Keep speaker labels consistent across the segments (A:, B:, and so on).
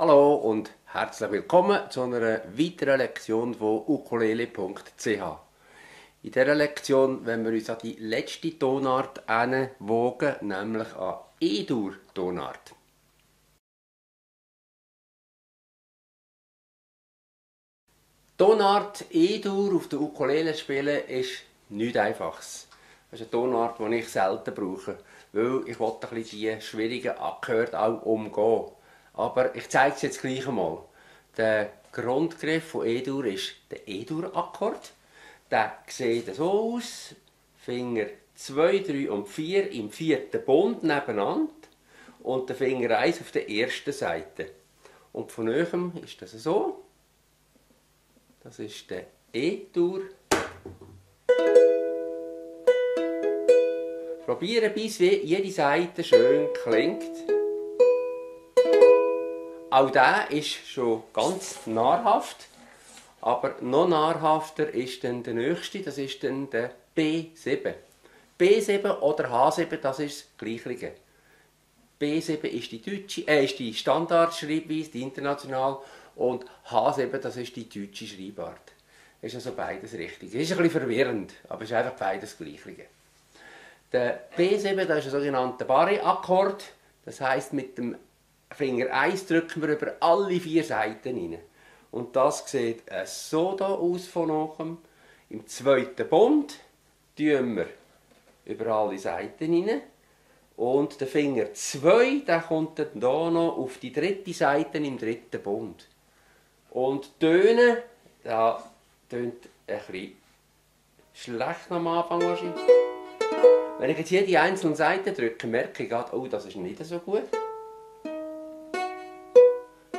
A: Hallo und herzlich willkommen zu einer weiteren Lektion von ukulele.ch. In dieser Lektion wollen wir uns an die letzte Tonart heranwagen, nämlich an E-Dur-Tonart. Tonart E-Dur auf der Ukulele spielen ist nichts Einfaches. Das ist eine Tonart, die ich selten brauche, weil ich ein bisschen die schwierigen Akkorde auch umgehen. Aber ich zeige es jetzt gleich einmal. Der Grundgriff von E-Dur ist der E-Dur-Akkord. Der sieht so aus. Finger 2, 3 und 4 im vierten Bund nebeneinander und der Finger 1 auf der ersten Seite. Und von oben ist das so. Das ist der E-Dur. Probieren, bis jede Seite schön klingt. Auch der ist schon ganz nahrhaft, aber noch nahrhafter ist dann der nächste, das ist dann der B7. B7 oder H7, das ist das Gleiche. B7 ist die Standardschreibweise, die international, und H7, das ist die deutsche Schreibart. Ist also beides richtig. Es ist ein bisschen verwirrend, aber es ist einfach beides das Gleiche. Der B7, das ist ein sogenannter Barré-Akkord, das heisst, mit dem Finger 1 drücken wir über alle 4 Seiten rein. Und das sieht so da aus von oben. Im zweiten Bund drücken wir über alle Seiten rein. Und der Finger 2, der kommt dann hier noch auf die dritte Seite im dritten Bund. Und Töne, da tönt ein bisschen schlecht am Anfang wahrscheinlich. Wenn ich jetzt hier die einzelnen Seiten drücke, merke ich gerade, oh, das ist nicht so gut.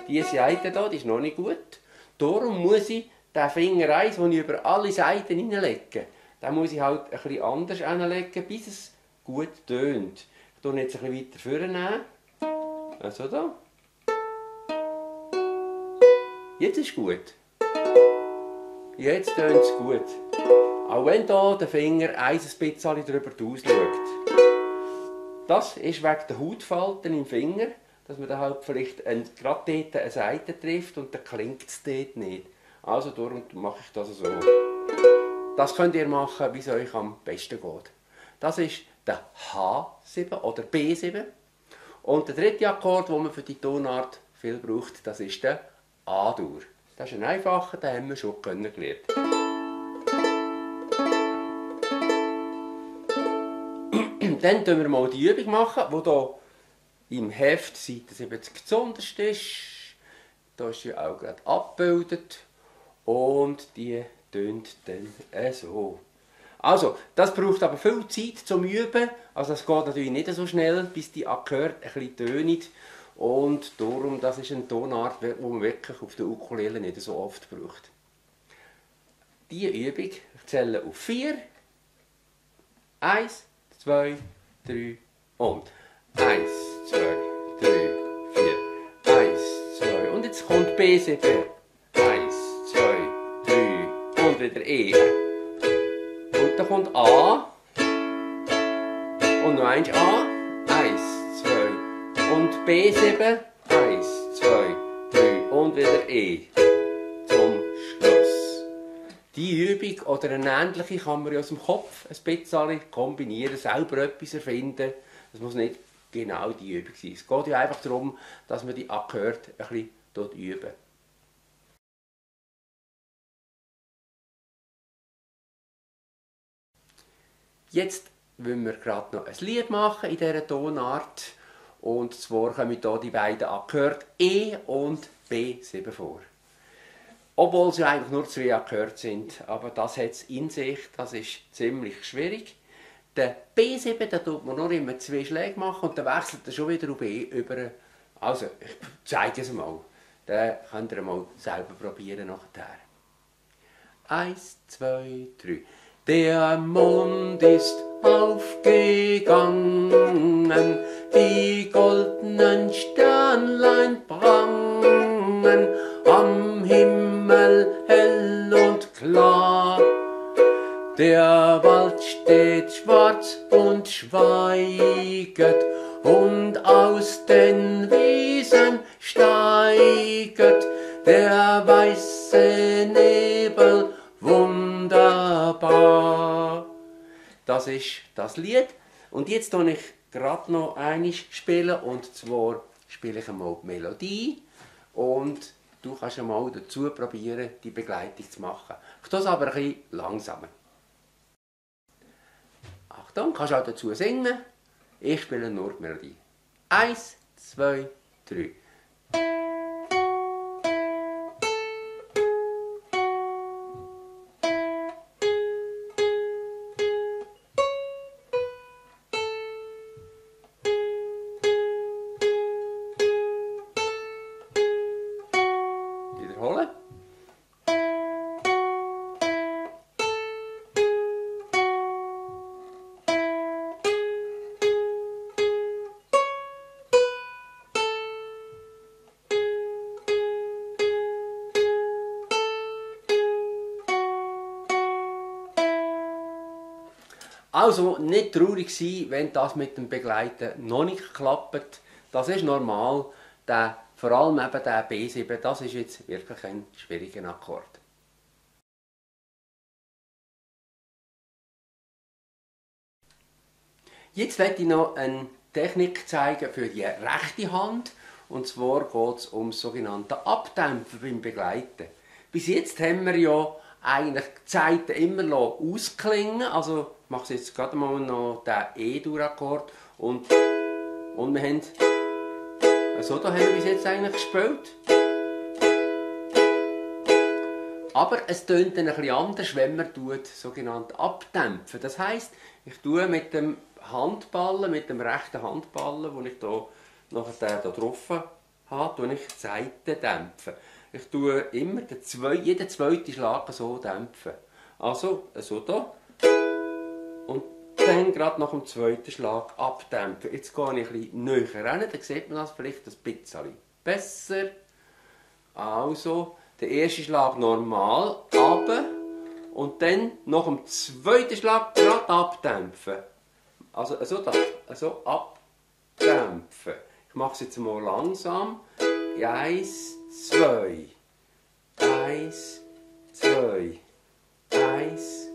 A: Diese Seite hier, die ist noch nicht gut. Darum muss ich den Finger 1, den ich über alle Seiten hineinlege, den muss ich halt ein bisschen anders hineinlegen, bis es gut tönt. Ich tue jetzt ein bisschen weiter vornehmen. Also da. Jetzt ist es gut. Jetzt tönt es gut. Auch wenn hier der Finger 1 ein bisschen drüber ausschaut. Das ist wegen der Hautfalten im Finger, dass man da halt vielleicht gerade dort eine Seite trifft und dann klingt es dort nicht. Also darum mache ich das so. Das könnt ihr machen, wie es euch am besten geht. Das ist der H7 oder B7. Und der dritte Akkord, den man für die Tonart viel braucht, das ist der A-Dur. Das ist ein einfacher, den haben wir schon gelernt. Dann machen wir mal die Übung, die hier im Heft Seite 70 zuunterst ist. Da ist sie auch gerade abgebildet. Und die tönt dann so. Also, das braucht aber viel Zeit zum Üben. Also, das geht natürlich nicht so schnell, bis die Akkorde ein bisschen tönen. Und darum, das ist eine Tonart, die man wirklich auf der Ukulele nicht so oft braucht. Diese Übung, ich zähle auf 4. 1, 2, 3 und 1, 2, 3, 4, 1, 2 und jetzt kommt B7, 1, 2, 3 und wieder E und dann kommt A und noch eins A, 1, 2 und B7, 1, 2, 3 und wieder E zum Schluss. Die Übung oder eine ähnliche kann man aus dem Kopf ein bisschen kombinieren, selber etwas erfinden. Das muss nicht genau die Übung sein. Es geht ja einfach darum, dass man die Akkorde ein bisschen üben. Jetzt wollen wir gerade noch ein Lied machen in dieser Tonart. Und zwar kommen hier die beiden Akkorde E und B7 vor. Obwohl es ja eigentlich nur 2 Akkorde sind, aber das hat es in sich, das ist ziemlich schwierig. Der B7, da tut man nur immer 2 Schläge machen und dann wechselt er schon wieder auf E über. Also, ich zeige es mal. Den könnt ihr mal selber probieren nachher. 1, 2, 3. Der Mond ist aufgegangen, die goldenen Sternlein prangen am Himmel hell und klar. Der Wald steht schwarz und schweiget, und aus den Wiesen steigert der weiße Nebel wunderbar. Das ist das Lied. Und jetzt tue ich gerade noch einmal spielen, und zwar spiele ich einmal die Melodie und du kannst einmal dazu probieren, die Begleitung zu machen. Ich tue es aber ein bisschen langsamer. Achtung, kannst auch dazu singen. Ich spiele nur die Melodie. 1, 2, 3. Wiederholen. Also nicht traurig sein, wenn das mit dem Begleiten noch nicht klappt. Das ist normal. Vor allem eben der B7, das ist jetzt wirklich ein schwieriger Akkord. Jetzt werde ich noch eine Technik zeigen für die rechte Hand. Und zwar geht es um das sogenannte Abdämpfen beim Begleiten. Bis jetzt haben wir ja eigentlich die Zeiten immer ausklingen. Also ich mache jetzt gerade mal noch den E-Dur-Akkord und wir haben so, da haben wir bis jetzt eigentlich gespielt. Aber es tönt dann ein bisschen anders, wenn man sogenannt abdämpfen. Das heisst, ich tue mit dem Handballen, mit dem rechten Handballen, den ich hier nachher da drauf habe, tue ich die Seiten dämpfen. Ich tue immer jeden zweiten Schlag so dämpfen. Also so da. Und dann gerade nach dem zweiten Schlag abdämpfen. Jetzt gehe ich ein bisschen näher ran, dann sieht man das vielleicht ein bisschen besser. Also, der erste Schlag normal, runter. Und dann nach dem zweiten Schlag gerade abdämpfen. Also so abdämpfen. Ich mache es jetzt mal langsam. 1, 2. 1, 2. 1,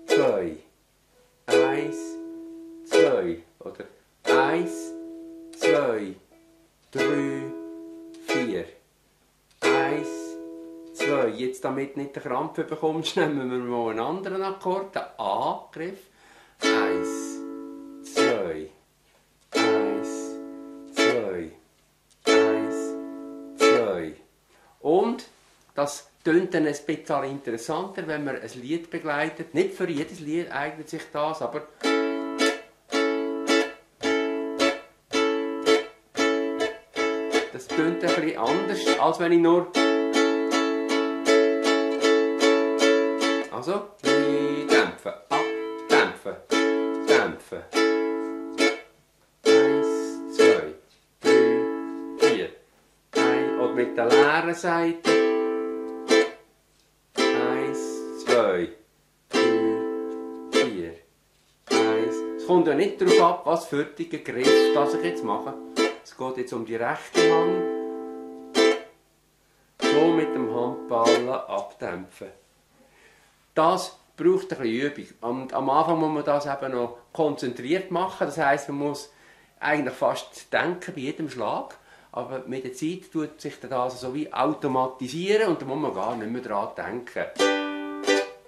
A: 2. 1, 2. Oder 1, 2, 3, 4. 1, 2. Jetzt, damit nicht den Krampf bekommst, nehmen wir mal einen anderen Akkord, den A-Griff. 1, 2. 1, 2. 1, 2. Und das tönt dann ein bisschen interessanter, wenn man ein Lied begleitet. Nicht für jedes Lied eignet sich das, aber das tönt ein bisschen anders, als wenn ich nur... Also, dämpfen, abdämpfen, dämpfen. 1, 2, 3, 4. Oder mit der leeren Seite. 1, 2, 3, 4. 1. Es kommt ja nicht darauf ab, was für die Griff das ich jetzt mache. Es geht jetzt um die rechte Hand. So mit dem Handballen abdämpfen. Das braucht ein bisschen Übung. Und am Anfang muss man das eben noch konzentriert machen. Das heisst, man muss eigentlich fast denken bei jedem Schlag. Aber mit der Zeit tut sich das so wie automatisieren und da muss man gar nicht mehr daran denken.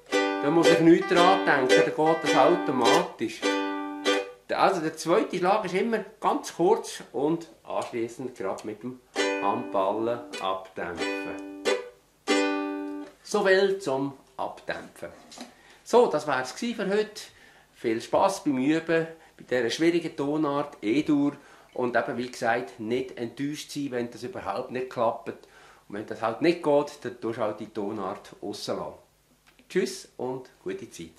A: Da muss ich nicht daran denken, dann geht das automatisch. Also der zweite Schlag ist immer ganz kurz und anschließend gerade mit dem Handballen abdämpfen. So viel zum Abdämpfen. So, das war es für heute. Viel Spass beim Üben, bei dieser schwierigen Tonart E-Dur. Und eben, wie gesagt, nicht enttäuscht sein, wenn das überhaupt nicht klappt. Und wenn das halt nicht geht, dann tust du halt die Tonart rauslassen. Tschüss und gute Zeit.